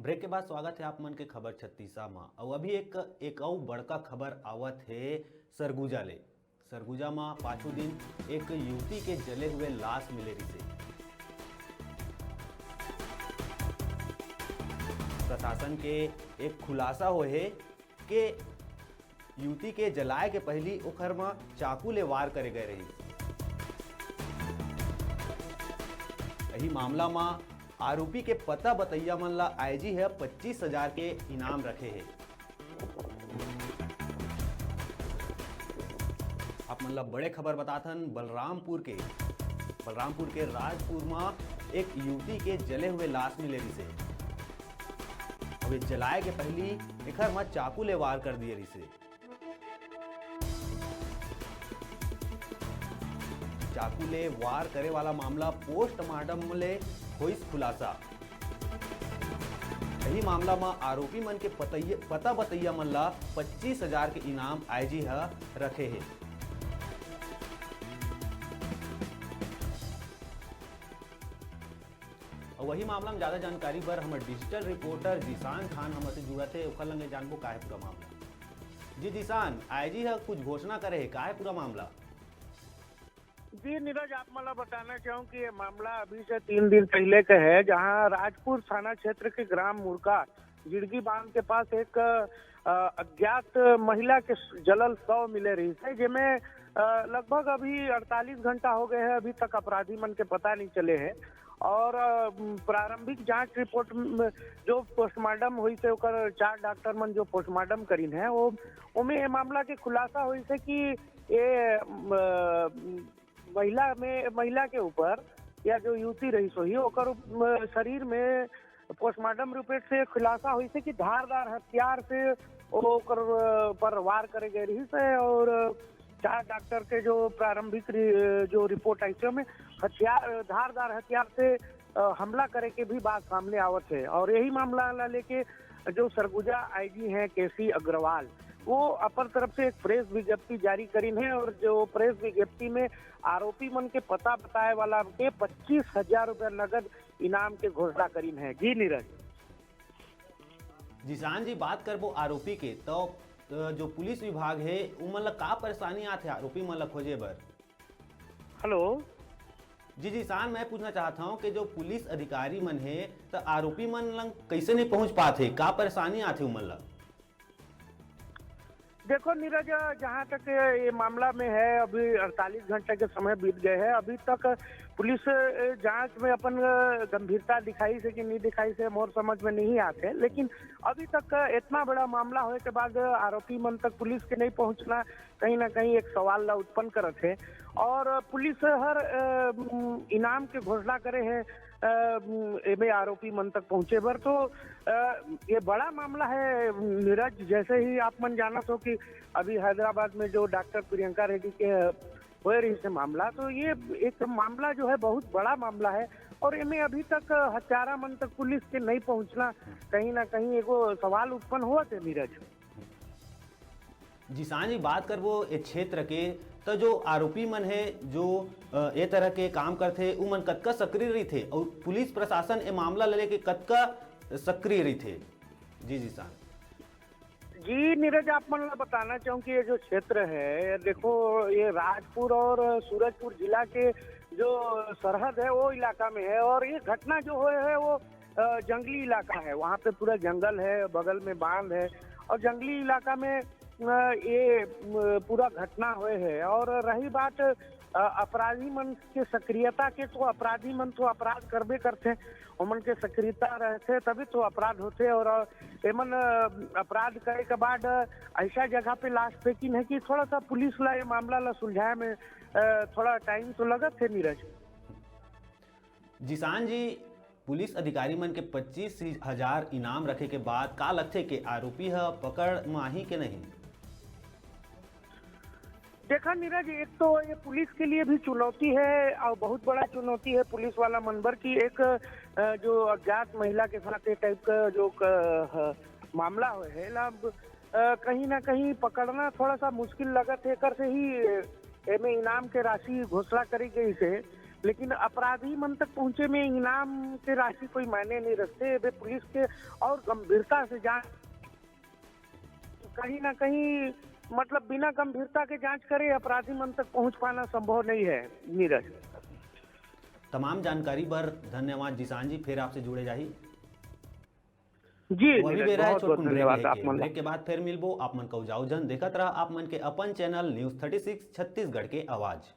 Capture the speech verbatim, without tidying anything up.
Break के बाद स्वागत हे आप मन के खबर छत्तीसा म। अउ अभी एक, एक अउ बड़का खबर आवत हे सरगुजा ले। सरगुजा म पाछू दिन एक युवती के जले हुए लाश मिले रिहिसे। प्रशासन के एक खुलासा होए हे के युवती के जलाए के पहिली ओखर म चाकू ले वार करे गए रहिस। यही मामला म आरोपी के पता बतैया मन ला आईजी ह पच्चीस हजार के इनाम रखे हे। आप मन ला बड़े खबर बताथन बलरामपुर के। बलरामपुर के राजपुर म एक युवती के जले हुए लाश मिले रिहिसे। अब ये जलाए के पहिली एखर म चाकू ले वार कर दिए रिहिसे। चाकू ले वार करे वाला मामला पोस्टमार्टम ले होइस खुलासा। यही मामला म आरोपी मन के पतैय-, पता बतैया मन ला पच्चीस हजार के इनाम आईजी ह रखे हे। अउ वही मामला में ज्यादा जानकारी बर हमर डिजिटल रिपोर्टर जीशान खान हमर से जुड़त हे, ओकर लंगे जानबो का हे पूरा मामला। जी जीशान, आईजी ह कुछ घोषणा करे हे, का हे पूरा मामला? जी नीरज, आप मन ला बताना चाहूँ कि ये मामला अभी से तीन दिन पहले का है, जहां राजपुर थाना क्षेत्र के ग्राम मुरका जिड़गी बांध के पास एक, अ, अज्ञात महिला के जलल शव मिले रहिसे, जेमे, अ, लगभग अभी अड़तालीस घंटा हो गए हैं, अभी तक अपराधी मन के पता नहीं चले हैं। और, अ, प्रारंभिक जांच रिपोर्ट में जो पोस्टमार्टम होइसे, ओकर चार डॉक्टर मन जो पोस्टमार्टम करिन है, वो, ओमे ये मामला के खुलासा होइसे कि ये, अ, महिला में, महिला के ऊपर या जो युवती रहिस होही, ओकर उप-, म, शरीर में पोस्टमार्टम रिपोर्ट से खुलासा होइसे कि धारदार हथियार से ओकर, अ, पर वार करे गए रहिसे और चार डॉक्टर के जो प्रारंभिक रि-, जो रिपोर्ट आइसे, ओमे हथियार, धारदार हथियार से, अ, हमला करे के भी बात सामने आवत है। और यही मामला ला लेके जो सरगुजा आईजी हैं केसी अग्रवाल, वो अपन तरफ से एक प्रेस विज्ञप्ति जारी करिन है और जो प्रेस विज्ञप्ति में आरोपी मन के पता बताए वाला के पच्चीस हजार रुपया नगद इनाम के घोषणा करिन है। जी नीरज। जीशान जी, बात करबो आरोपी के, तो, अ, जो पुलिस विभाग हे, उमन ला का परेशानी आथे आरोपी मन ला खोजे बर? हेलो। जी जीशान, मैं पूछना चाहत हूँ कि जो पुलिस अधिकारी मन हे, तो आरोपी मन लंग कैसे नहीं पहुँच पात हे, का परेशानी आथे उमन ला? देखो नीरज, जहाँ तक ये मामला में है, अभी अड़तालीस घंटे के समय बीत गए हैं, अभी तक पुलिस, अ, जांच में अपन, अ, गंभीरता दिखाइसे कि नहीं दिखाइसे, मोर समझ में नहीं आते। लेकिन अभी तक इतना बड़ा मामला होए के बाद आरोपी मन तक पुलिस के नहीं पहुंचना कहीं ना कहीं एक सवाल ला उत्पन्न करत है। और पुलिस हर, अ, इनाम के घोषणा करे है, अ, एमे आरोपी मन तक पहुंचे बर। तो, अ, ये बड़ा मामला है नीरज। जैसे ही आप मन जानत हो कि अभी हैदराबाद में जो डॉक्टर प्रियंका रेड्डी के होए रहिसे मामला, तो ये एक मामला जो है बहुत बड़ा मामला है और एमे अभी तक हत्यारा मन तक पुलिस के नहीं पहुंचना कहीं ना कहीं एगो सवाल उत्पन्न होवत है नीरज। जीशान जी, बात करबो ए क्षेत्र के, तो जो आरोपी मन हे, जो, अ, ए तरह के काम करथे, उमन कतका सक्रिय रहिथे और पुलिस प्रशासन ए मामला ले लेके कतका सक्रिय रहिथे? जी जीशान। जी नीरज, आप मन ला बताना चाहूँ कि ये जो क्षेत्र है, देखो, ये राजपुर और सूरजपुर जिला के जो सरहद है, वो इलाका में है और ये घटना जो हुए है, वो, अ, जंगली इलाका है। वहाँ पे पूरा जंगल है, बगल में बांध है और जंगली इलाका में, अ, ये, अ, पूरा घटना हुए है। और रही बात, अ, अपराधी मन के सक्रियता के, तो अपराधी मन तो अपराध करबे करथे, ओमन के सक्रियता रहथे तभी तो अपराध होथे। और, अ, एमन, अ, अपराध करे के बाद, अ, ऐसा जगह पे लाश फेंकिन है कि थोड़ा सा पुलिस ला ये मामला ला सुलझाए में, अ, थोड़ा टाइम तो लगत है नीरज। जीशान जी, पुलिस अधिकारी मन के पच्चीस हजार इनाम रखे के बाद का लगथे कि आरोपी ह पकड़ म आही के नहीं? देखा नीरज, एक तो ये पुलिस के लिए भी चुनौती है और बहुत बड़ा चुनौती है पुलिस वाला मन बर कि एक, अ, जो अज्ञात महिला के साथ ये टाइप का जो क-, ह-, मामला हुए है ला, अ, कहीं ना कहीं पकड़ना थोड़ा सा मुश्किल लगत है। एकर से ही, अ, एमे इनाम के राशि घोषणा करी गई से लेकिन अपराधी मन तक पहुंचे में इनाम के राशि कोई मायने नहीं रखते। ये पुलिस के और गंभीरता से जांच, कहीं ना कहीं, मतलब, बिना गंभीरता के जांच करे अपराधी मन तक पहुंच पाना संभव नहीं है। नीरज। तमाम जानकारी बर धन्यवाद जिशान जी, फिर आपसे जुड़े जाही। जी वही नीरज, बेरा है बहुत छोट बहुत कुन ब्रेक धन्यवाद लेके। आप मन ला। ब्रेक के बाद फिर मिलबो आप मन कौजाओ जन। देखत रहा आप मन के अपन channel news thirty six Chhattisgarh के आवाज।